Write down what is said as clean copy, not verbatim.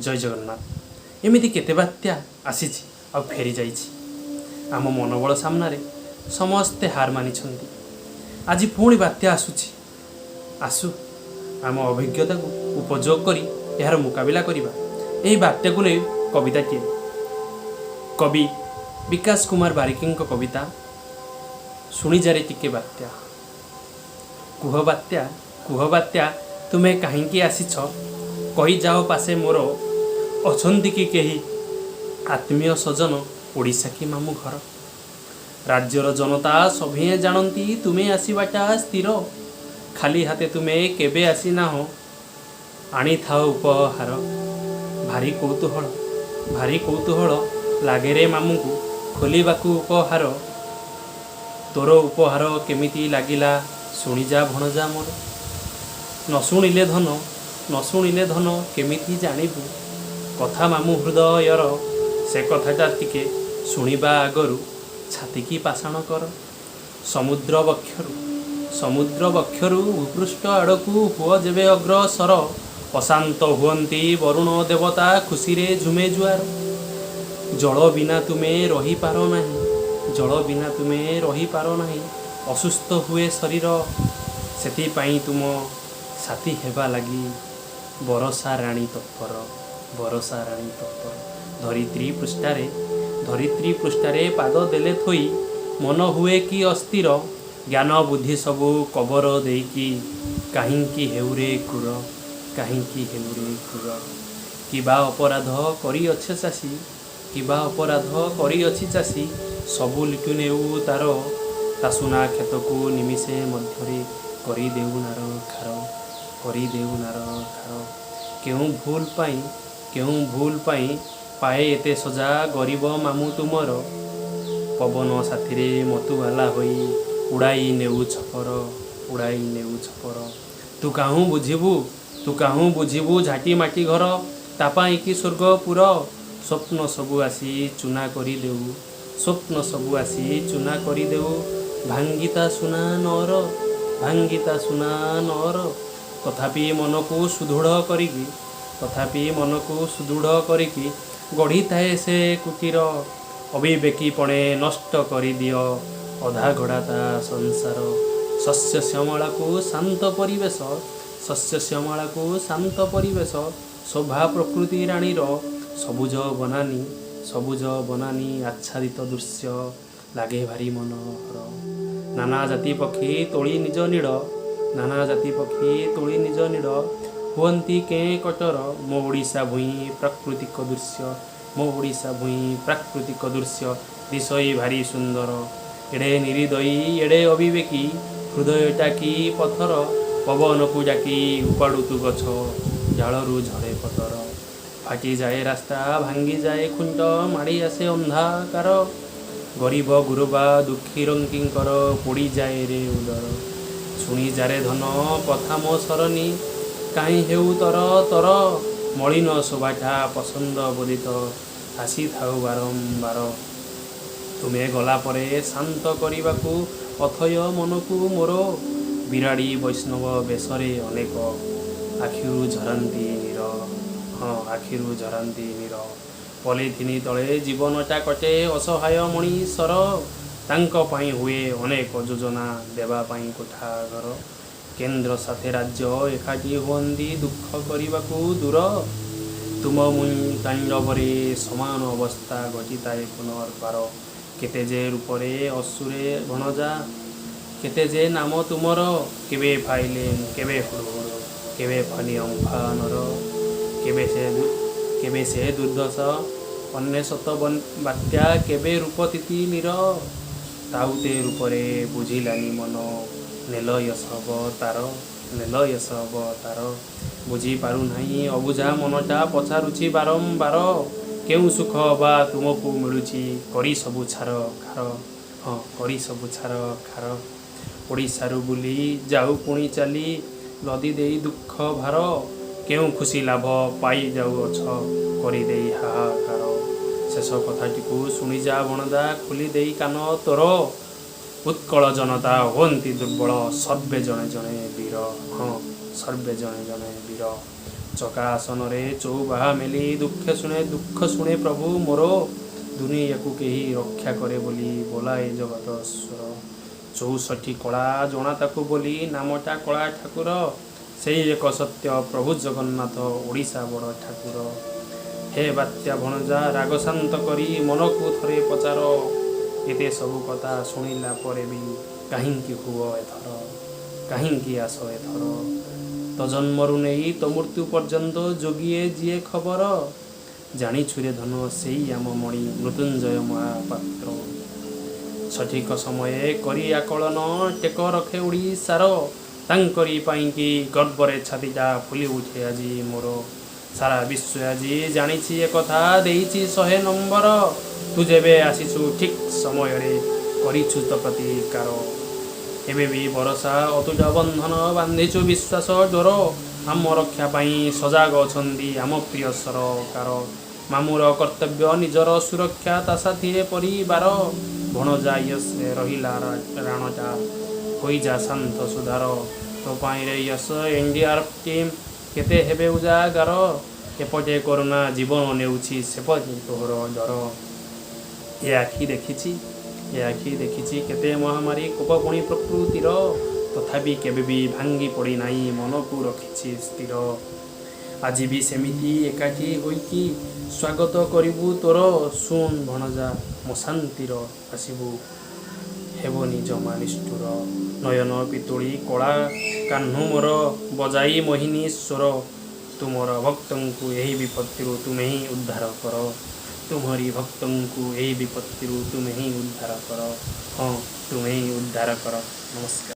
ଜୟ ଜଗନ୍ନାଥ। ଏମିତି କେତେ ବାତ୍ୟା ଆସିଛି ଆଉ ଫେରିଯାଇଛି। ଆମ ମନୋବଳ ସାମ୍ନାରେ ସମସ୍ତେ ହାର ମାନିଛନ୍ତି। ଆଜି ପୁଣି ବାତ୍ୟା ଆସୁଛି। ଆସୁ, ଆମ ଅଭିଜ୍ଞତାକୁ ଉପଯୋଗ କରି ଏହାର ମୁକାବିଲା କରିବା। ଏହି ବାତ୍ୟାକୁ ନେଇ କବିତାଟିଏ, କବି ବିକାଶ କୁମାର ବାରିକଙ୍କ କବିତା, ଶୁଣିଯାରେ ଟିକେ ବାତ୍ୟା। କୁହ ବାତ୍ୟା, କୁହ ବାତ୍ୟା, ତୁମେ କାହିଁକି ଆସିଛ? କହିଯାଅ, ପାଶେ ମୋର ଅଛନ୍ତି କି କେହି ଆତ୍ମୀୟ ସ୍ୱଜନ? ଓଡ଼ିଶା କି ମାମୁଁ ଘର? ରାଜ୍ୟର ଜନତା ସଭିଏଁ ଜାଣନ୍ତି, ତୁମେ ଆସିବାଟା ସ୍ଥିର। ଖାଲି ହାତେ ତୁମେ କେବେ ଆସିନାହଁ, ଆଣିଥାଅ ଉପହାର। ଭାରି କୌତୂହଳ, ଭାରି କୌତୂହଳ ଲାଗେରେ ମାମୁଁକୁ ଖୋଲିବାକୁ ଉପହାର। ତୋର ଉପହାର କେମିତି ଲାଗିଲା, ଶୁଣିଯା ଭଣଜା ମୋର। ନ ଶୁଣିଲେ ଧନ, ନ ଶୁଣିଲେ ଧନ କେମିତି ଜାଣିବୁ କଥା ମାମୁଁ ହୃଦୟର? ସେ କଥାଟା ଟିକେ ଶୁଣିବା ଆଗରୁ ଛାତିକି ପାଷାଣ କର। ସମୁଦ୍ର ବକ୍ଷରୁ, ସମୁଦ୍ର ବକ୍ଷରୁ ଭୂପୃଷ୍ଠ ଆଡ଼କୁ ହୁଅ ଯେବେ ଅଗ୍ରସର, ଅଶାନ୍ତ ହୁଅନ୍ତି ବରୁଣ ଦେବତା, ଖୁସିରେ ଝୁମେ ଜୁଆର। ଜଳ ବିନା ତୁମେ ରହିପାର ନାହିଁ, ଜଳ ବିନା ତୁମେ ରହିପାର ନାହିଁ, ଅସୁସ୍ଥ ହୁଏ ଶରୀର। ସେଥିପାଇଁ ତୁମ ସାଥୀ ହେବା ଲାଗି ବରଷା ରାଣୀ ତତ୍ପର, ବରଷା ରାଣୀ ତତ୍ପର। ଧରିତ୍ରୀ ପୃଷ୍ଠାରେ, ଧରିତ୍ରୀ ପୃଷ୍ଠାରେ ପାଦ ଦେଲେ ଥୋଇ ମନ ହୁଏ କି ଅସ୍ଥିର। ଜ୍ଞାନ ବୁଦ୍ଧି ସବୁ କବର ଦେଇକି କାହିଁକି ହେଉରେ କ୍ରୂର, କାହିଁକି ହେଉରେ କ୍ରୂର? କିବା ଅପରାଧ କରିଅଛି ଚାଷୀ, କିବା ଅପରାଧ କରିଅଛି ଚାଷୀ, ସବୁ ଲୁଟି ନେଉ ତାର? ତା ସୁନା କ୍ଷେତକୁ ନିମିଷେ ମଧ୍ୟରେ କରିଦେଉ ନାର ଖାର, କରିଦେଉ ନାର ଖାର। କେଉଁ ଭୁଲ ପାଇଁ, କେଉଁ ଭୁଲ ପାଇଁ ପାଏ ଏତେ ସଜା ଗରିବ ମାମୁଁ ତୁମର? ପବନ ସାଥିରେ ମତୁଆଲା ହୋଇ ଉଡ଼ାଇ ନେଉ ଛପର, ଉଡ଼ାଇ ନେଉ ଛପର। ତୁ କାହୁଁ ବୁଝିବୁ, ତୁ କାହୁଁ ବୁଝିବୁ ଝାଟି ମାଟି ଘର ତା ପାଇଁ କି ସ୍ୱର୍ଗପୁର? ସ୍ୱପ୍ନ ସବୁ ଆସି ଚୁନା କରିଦେଉ, ସ୍ୱପ୍ନ ସବୁ ଆସି ଚୁନା କରିଦେଉ, ଭାଙ୍ଗି ତା ସୁନା ନଅର, ଭାଙ୍ଗି ତା ସୁନା ନଅର। ତଥାପି ମନକୁ ସୁଦୃଢ଼ କରିକି, ତଥାପି ମନକୁ ସୁଦୃଢ଼ କରିକି ଗଢ଼ିଥାଏ ସେ କୁଟୀର। ଅବିବେକୀ ପଣେ ନଷ୍ଟ କରିଦିଅ ଅଧା ଗଢ଼ା ତା ସଂସାର। ଶସ୍ୟ ଶ୍ୟାମଳାକୁ ଶାନ୍ତ ପରିବେଶ, ଶସ୍ୟ ଶ୍ୟାମଳାକୁ ଶାନ୍ତ ପରିବେଶ, ଶୋଭା ପ୍ରକୃତି ରାଣୀର। ସବୁଜ ବନାନୀ, ସବୁଜ ବନାନୀ ଆଚ୍ଛାଦିତ ଦୃଶ୍ୟ ଲାଗେ ଭାରି ମନୋହର। ନାନା ଜାତି ପକ୍ଷୀ ତୋଳି ନିଜ ନୀଡ଼, ନାନା ଜାତି ପକ୍ଷୀ ତୋଳି ନିଜ ନୀଡ଼ ହୁଅନ୍ତି କେଁ କଟର। ମୋ ଓଡ଼ିଶା ଭୂଇଁ ପ୍ରାକୃତିକ ଦୃଶ୍ୟ, ମୋ ଓଡ଼ିଶା ଭୂଇଁ ପ୍ରାକୃତିକ ଦୃଶ୍ୟ ଦିଶଇ ଭାରି ସୁନ୍ଦର। ଏଡ଼େ ନିରିଦୟୀ, ଏଡ଼େ ଅବିବେକୀ, ହୃଦୟଟା କି ପଥର? ପବନକୁ ଡାକି ଉପାଡ଼ୁ ତୁ ଗଛ ଡାଳରୁ ଝଡ଼େ ପତର। ଫାଟିଯାଏ ରାସ୍ତା, ଭାଙ୍ଗିଯାଏ ଖୁଣ୍ଟ, ମାଡ଼ି ଆସେ ଅନ୍ଧକାର। ଗରିବ ଗୁରୁବା ଦୁଃଖୀ ରଙ୍କିଙ୍କର ପୋଡ଼ିଯାଏ ରେ ଉଦର। ଶୁଣି ଯାରେ ଧନ, କଥା ମୋ ସରନି, କାହିଁ ହେଉ ତର ତର? ମଳିନ ଶୋଭାଟା ପସନ୍ଦ ବୋଦିତ ଆସିଥାଉ ବାରମ୍ବାର। ତୁମେ ଗଲା ପରେ ଶାନ୍ତ କରିବାକୁ ଅଥୟ ମନକୁ ମୋର ବିରାଡ଼ି ବୈଷ୍ଣବ ବେଶରେ ଅନେକ ଆଖିରୁ ଝରାନ୍ତି ନୀର, ହଁ, ଆଖିରୁ ଝରାନ୍ତି ନୀର। ପଲିଥିନି ତଳେ ଜୀବନଟା କଟେ ଅସହାୟ ମଣିଷର। ତାଙ୍କ ପାଇଁ ହୁଏ ଅନେକ ଯୋଜନା ଦେବା ପାଇଁ କୋଠା ଘର। କେନ୍ଦ୍ର ସାଥେ ରାଜ୍ୟ ଏକାଠି ହୁଅନ୍ତି ଦୁଃଖ କରିବାକୁ ଦୂର। ତୁମ ତାଣ୍ଡବରେ ସମାନ ଅବସ୍ଥା ଘଟିଥାଏ ପୁନର୍ବାର। କେତେ ଯେ ରୂପରେ ଅସୁରେ ଭଣଜା, କେତେ ଯେ ନାମ ତୁମର! କେବେ ଫାଇଲିନ୍, କେବେ ହୁଡ଼ୁହୁଡ଼ୁ, କେବେ ଫନି ଅମ୍ଫାନର, କେବେ ସେ ଦୁର୍ଦ୍ଧର୍ଷ 99 ବାତ୍ୟା, କେବେ ରୂପ ତିତିଲିର। ତାଉତେ ରୂପରେ ବୁଝିଲାନି ମନ, ନେଲ ୟଶ ଅବତାର, ନେଲ ୟଶ ଅବତାର। ବୁଝିପାରୁନାହିଁ ଅବୁଝା ମନଟା ପଚାରୁଛି ବାରମ୍ବାର, କେଉଁ ସୁଖ ବା ତୁମକୁ ମିଳୁଛି କରି ସବୁ ଛାର ଖାର? ହଁ, କରି ସବୁ ଛାର ଖାର। ଓଡ଼ିଶାରୁ ବୁଲି ଯାଉ ପୁଣି ଚାଲି ଲଦି ଦେଇ ଦୁଃଖ ଭାର। କେଉଁ ଖୁସି ଲାଭ ପାଇ ଯାଉଅଛ କରିଦେଇ ହାହାକାର? ଶେଷ କଥାଟିକୁ ଶୁଣିଯା ଭଣଜା ଖୋଲି ଦେଇ କାନ ତୋର। ଉତ୍କଳ ଜନତା ହୁଅନ୍ତି ଦୁର୍ବଳ, ସର୍ବେ ଜଣେ ଜଣେ ବୀର, ହଁ, ସର୍ବେ ଜଣେ ଜଣେ ବୀର। ଚକାସନରେ ଚଉବାହା ମେଲି ଦୁଃଖ ଶୁଣେ, ଦୁଃଖ ଶୁଣେ ପ୍ରଭୁ ମୋର। ଦୁନିଆକୁ କେହି ରକ୍ଷା କରେ ବୋଲି ବୋଲାଏ ଜଗତ ସ୍ୱର। 64 କଳା ଜଣା ତାକୁ ବୋଲି ନାମଟା କଳା ଠାକୁର। ସେଇ ଏକ ସତ୍ୟ ପ୍ରଭୁ ଜଗନ୍ନାଥ, ଓଡ଼ିଶା ବଡ଼ ଠାକୁର। ହେ ବାତ୍ୟା ଭଣଜା, ରାଗ ଶାନ୍ତ କରି ମନକୁ ଥରେ ପଚାର, ଏତେ ସବୁ କଥା ଶୁଣିଲା ପରେ ବି କାହିଁକି ହୁଅ ଏଥର, କାହିଁକି ଆସ ଏଥର? ତ ଜନ୍ମରୁ ନେଇ ତୋ ମୃତ୍ୟୁ ପର୍ଯ୍ୟନ୍ତ ଯୋଗିଏ ଯିଏ ଖବର, ଜାଣିଛୁ ରେ ଧନ, ସେଇ ଆମ ମଣି ମୃତ୍ୟୁଞ୍ଜୟ ମହାପାତ୍ର। ସଠିକ ସମୟେ କରି ଆକଳନ ଟେକ ରଖେ ଓଡ଼ିଶାର। ତାଙ୍କରି ପାଇଁକି ଗର୍ବରେ ଛାତିଟା ଫୁଲି ଉଠେ ଆଜି ମୋର। ସାରା ବିଶ୍ୱ ଆଜି ଜାଣିଛି ଏକଥା, ଦେଇଛି 100 ନମ୍ବର। ତୁ ଯେବେ ଆସିଛୁ ଠିକ୍ ସମୟରେ କରିଛୁ ତ ପ୍ରତିକାର। ଏବେ ବି ବରସା ଅତୁଟ ବନ୍ଧନ, ବାନ୍ଧିଛୁ ବିଶ୍ୱାସ ଡୋର। ଆମ ରକ୍ଷା ପାଇଁ ସଜାଗ ଅଛନ୍ତି ଆମ ପ୍ରିୟ ସରକାର। ମାମୁର କର୍ତ୍ତବ୍ୟ ନିଜର ସୁରକ୍ଷା, ତା ସାଥିରେ ପରିବାର। ଭଣଜା ୟଶରେ ରହିଲା ରାଣଟା, ହୋଇଯା ଶାନ୍ତ ସୁଧାର। ତୋ ପାଇଁରେ ୟଶ, ଏନଡିଆରଏଫ୍ ଟିମ୍ କେତେ ହେବେ ଉଜାଗାର। ଏପଟେ କରୋନା ଜୀବନ ନେଉଛି, ସେପଟେ ତୋର ଡର। ଏ ଆଖି ଦେଖିଛି, ଏ ଆଖି ଦେଖିଛି କେତେ ମହାମାରୀ କୋପ ପୁଣି ପ୍ରକୃତିର। ତଥାପି କେବେ ବି ଭାଙ୍ଗି ପଡ଼ିନାହିଁ, ମନକୁ ରଖିଛି ସ୍ଥିର। ଆଜି ବି ସେମିତି ଏକାଠି ହୋଇକି ସ୍ୱାଗତ କରିବୁ ତୋର। ଶୁଣ ଭଣଜା, ମୋ ଶାନ୍ତିର ଆସିବୁ, ହେବନି ଜମା ନିଷ୍ଠୁର। ନୟନ ପିତୁଳି କଳା କାହ୍ନୁ ମୋର, ବଜାଇ ମୋହିନୀ ସ୍ୱର। ତୁମର ଭକ୍ତଙ୍କୁ ଏହି ବିପତ୍ତିରୁ ତୁମେ ହିଁ ଉଦ୍ଧାର କର। ତୁମରି ଭକ୍ତଙ୍କୁ ଏହି ବିପତ୍ତିରୁ ତୁମେ ହିଁ ଉଦ୍ଧାର କର। ହଁ, ତୁମେ ହିଁ ଉଦ୍ଧାର କର। ନମସ୍କାର।